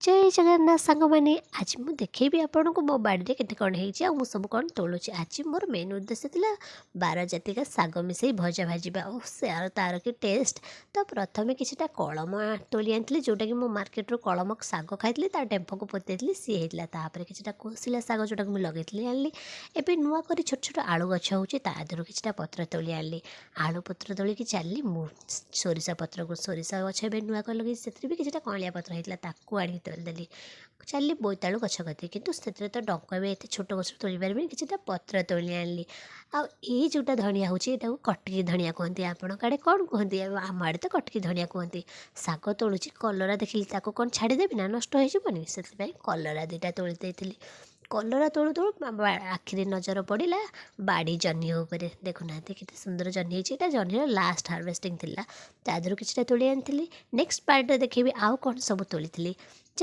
ଜୟ ଜଗନ୍ନାଥ ସାଙ୍ଗମାନେ। ଆଜି ମୁଁ ଦେଖେଇବି ଆପଣଙ୍କୁ ମୋ ବାଡ଼ିରେ କେତେ କ'ଣ ହେଇଛି ଆଉ ମୁଁ ସବୁ କ'ଣ ତୋଳୁଛି। ଆଜି ମୋର ମେନ୍ ଉଦ୍ଦେଶ୍ୟ ଥିଲା 12 ଜାତିକା ଶାଗ ମିଶାଇ ଭଜା ଭାଜିବା ଓ ସେ ଆଉ ତା'ର କି ଟେଷ୍ଟ! ତ ପ୍ରଥମେ କିଛିଟା କଳମ ତୋଳି ଆଣିଥିଲି, ଯେଉଁଟାକି ମୁଁ ମାର୍କେଟରୁ କଳମ ଶାଗ ଖାଇଥିଲି, ତା ଡେମ୍ଫକୁ ପୋତି ଦେଇଥିଲି, ସିଏ ହେଇଥିଲା। ତାପରେ କିଛିଟା କୋଶିଲା ଶାଗ, ଯେଉଁଟାକୁ ମୁଁ ଲଗେଇଥିଲି, ଆଣିଲି। ଏବେ ନୂଆ କରି ଛୋଟ ଛୋଟ ଆଳୁ ଗଛ ହେଉଛି, ତା ଦେହରୁ କିଛିଟା ପତ୍ର ତୋଳି ଆଣିଲି। ଆଳୁ ପତ୍ର ତୋଳିକି ଚାଲିଲି ମୁଁ ସୋରିଷ ପତ୍ରକୁ। ସୋରିଷ ଗଛ ଏବେ ନୂଆ କରି ଲଗେଇଛି, ସେଥିରେ ବି କିଛିଟା କଅଁଳିଆ ପତ୍ର ହେଇଥିଲା, ତାକୁ ଆଣିକି ତୋଳିଦେଲି। ଚାଲିଲି ବୋଇତାଳୁ ଗଛ କତିକି, କିନ୍ତୁ ସେଥିରେ ତ ଡଙ୍କ ଏବେ ଏତେ ଛୋଟ ଗଛରୁ ତୋଳି ପାରିବିନି, କିଛିଟା ପତ୍ର ତୋଳି ଆଣିଲି। ଆଉ ଏଇ ଯେଉଁଟା ଧଣିଆ ହେଉଛି, ଏଇଟାକୁ କଟକି ଧଣିଆ କୁହନ୍ତି। ଆପଣଙ୍କ ଆଡ଼େ କ'ଣ କୁହନ୍ତି? ଆଉ ଆମ ଆଡ଼େ ତ କଟକି ଧଣିଆ କୁହନ୍ତି। ଶାଗ ତୋଳୁଛି, କଲରା ଦେଖିଲି। ତାକୁ କ'ଣ ଛାଡ଼ିଦେବି ନା? ନଷ୍ଟ ହେଇଯିବନି? ସେଥିପାଇଁ କଲରା ଦୁଇଟା ତୋଳି ଦେଇଥିଲି। କଲରା ତୋଳୁ ତୋଳୁ ଆଖିରେ ନଜର ପଡ଼ିଲା ବାଡ଼ି ଜହ୍ନି ଉପରେ। ଦେଖୁନାହାନ୍ତି, କେତେ ସୁନ୍ଦର ଜହ୍ନି ହେଇଛି! ଏଇଟା ଜହ୍ନିର ଲାଷ୍ଟ ହାରଭେଷ୍ଟିଂ ଥିଲା, ତା ଦେହରୁ କିଛିଟା ତୋଳି ଆଣିଥିଲି। ନେକ୍ସଟ ପାର୍ଟରେ ଦେଖେଇବି ଆଉ କ'ଣ ସବୁ ତୋଳିଥିଲି।